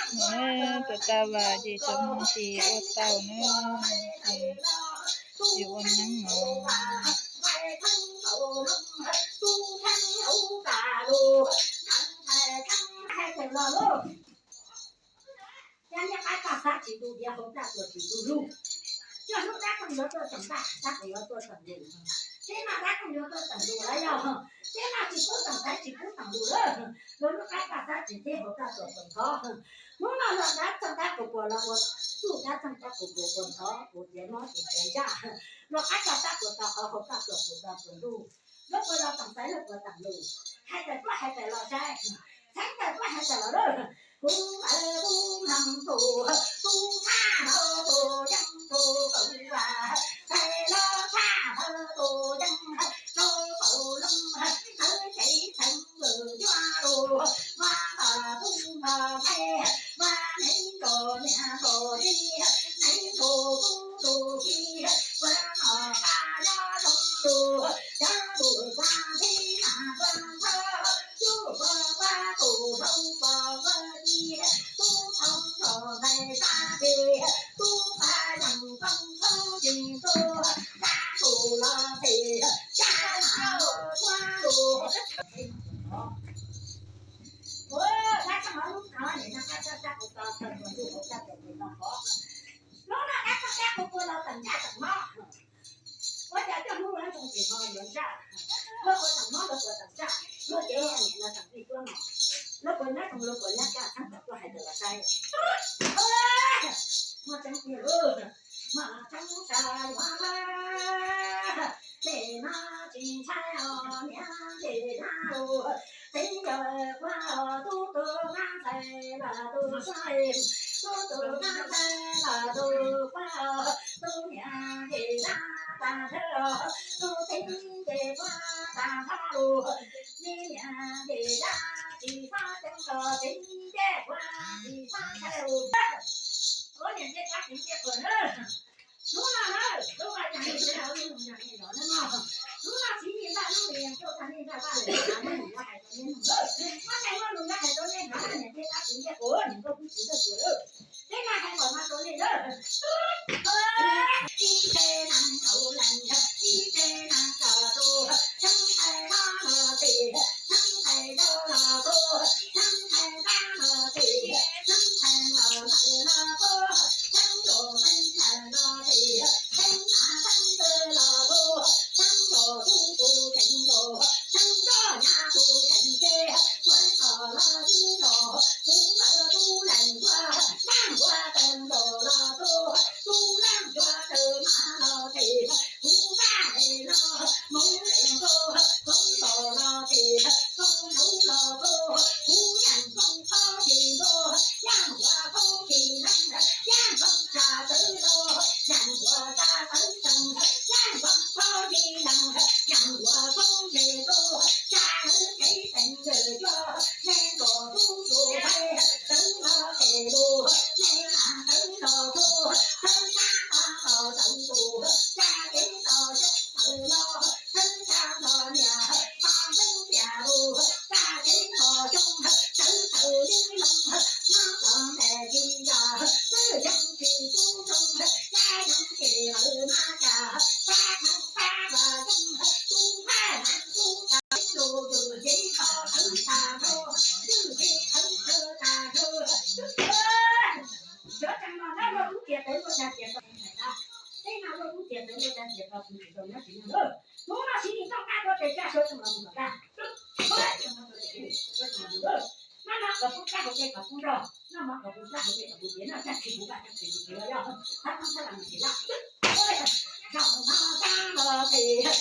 Tuaj tab vas ces cov Hmoob ces ua tau na, ces ua neeb no. Yog niaj qab koj xav tsis tu diav hauv plaj tuam tsis tu lug, coj hnub dab txeeg yuav tuaj tseem ntaj, dab txeeg yuav tuaj tseem lus, teb no dab txeeg yuav tuaj tseem lus lawm yog, teb no tsis pub tseem xaiv tsis pub tseem lus lawm, luag lub qab koj xav tsis teb hauv plaj tuam puas ntov, hnub no luag dab txeeg dab puas puas los ua txuj dab txeeg dab puas puas puas ntov puas tiav mob puas tiav ntsaj, luag qab koj xav puas tau qhov hauv plaj tuam puas tau puas ntuj, luag puas los tseem xaiv luag puas tseem lus, hais tawm tuaj hais tawm los saib, txheeb tawm tuaj hais tawm los lawm. Kuv ntawd kuv mloog tus, tus tshaj hauv tus yeeb tus kaum vas, tes los tshaj hauv tus yeeb tus kaum loo, tawv tsev txheev lwm cuab lus, vaj tom kuv npog nqaij, vaj neeb nkaus niam nkaus txiv, neeb nkaus kuv tus txiv, vaj nom qab nyob zoo lus, cov lus vaj txhib mas vaj ntxhawb, tub vaj vaj tus hlob pog vaj ci, tub thoob nrog nqaij sab tes, tub paj yeej koob koob yeej tub, sab tus los tes, sab mas los cuab lus. Ua dab tsi hov lub qhov nim no qab sab sab kuv tau tawm tus ntuj hauv sab tus ntuj no hov. Lub no dab tsi sab kuv pua los tseem ntsaj tseem mob. Ua cas coj hnub ua zoo ces ho yuav ntsaj, luag puas tseem mob luag puas tseem ntsaj, luag cev niam no tseem pij tuab no, luag puas nyob zoo luag puas nyob kaj txheeb tawm tuaj hais tawm los saib. Muaj tseeb tiag lauj, muaj tseeb tas yuav mas, ces no tsis ntshai os niam ces dab lus, txiv yawg kuv os tub tus mab ntxhais los tus sab, tub tus mab ntxhais los tus kuv os, tub niam ces dab tas thawj los, tub txiv ces kuv tas thawj lus, txiv niam ces dab tsis txhob ceeb los txiv ces kuv tsis txhob ntshai lus. Ua niam ces dab tsis ntshai lus na. Hnub no na, lub vaj yam li ntawd, hnub no txiv niam ntaj lub li tuaj tag niaj ntaj vaj lawm, muaj lus yuav hais rau nej mloog, muaj lus yuav hais rau nej hnov, niam thiab dab tsis ntshai lus, niam nkauj pub txiv nkauj tuag lawm. Peb maj hais kom no rau nej na. Ib tse neeg thaum leej, ib tse neeg tso tus, txheeb ntxhais mob los tim, txheeb ntxhais yau los tus, txheeb ntxhais ntab los tim, txheeb ntxhais laus ntawm los tus, txheeb tus txheeb ntxhais los tim, txheeb nas txheeb ntxwg los tus, txheeb tus tub tus txheeb tus, txheeb tsob nyab tus txheeb tse, kuv ntxhais los tub los, kuv ntxhais tub leej nquag, leej nquag txheeb tus los tus, tub leej nquag txheeb mas los tim, kuv ntab es los mus leej nquag, kuv ntaus los tim, kuv mus los tus, kuv yeej koob koob tsis ntuj, yeej ua koob tsis leej, yeej koob tsa txwv los, yeej ua tsa txwv tsees, yeej koob koob tsis leej, yeej ua koob tsis ntuj, tsa txwv kev teem lwm cuab, nej ntaus tub tus ntxhais, txwv los tes lus, nej mam txwv los tus, txwv tsa tau los txwv tus, tsa kev tos xyoo tawm los, txwv tsa los niam, tau txwv tias lus, tsa kev tos xyoo, txwv tawm li loo, nyob los ntes tsis nco, txwv yeej tsis pub zoo, yaj yeej tsis lawm mas cas, tsa kheev tsa los yeej, tub phaj neeg tub tsa lus yus yeej kho txwv tas nrho, twb tsis kheev txwv tas nrho. Sawv tsees los na, luaj tub tias tawv luaj dag tias tau, teb no luaj tub tias tawv luaj dag tias tau, kuv tsis tau nyob tsis nyob lawm. Hnub no txiv nim tooj qab tuaj tes tsa sawv tsees los mus kom tag. Noj mov kom pub kab hauv ke kom pub nrog, noj mov kom pub kab hauv ke kom pub tiav, noj tag kis kuv vaj tag kis kuv tiav los yog, thab thab thab los mus tsis laj. Zaum no tsa los tes,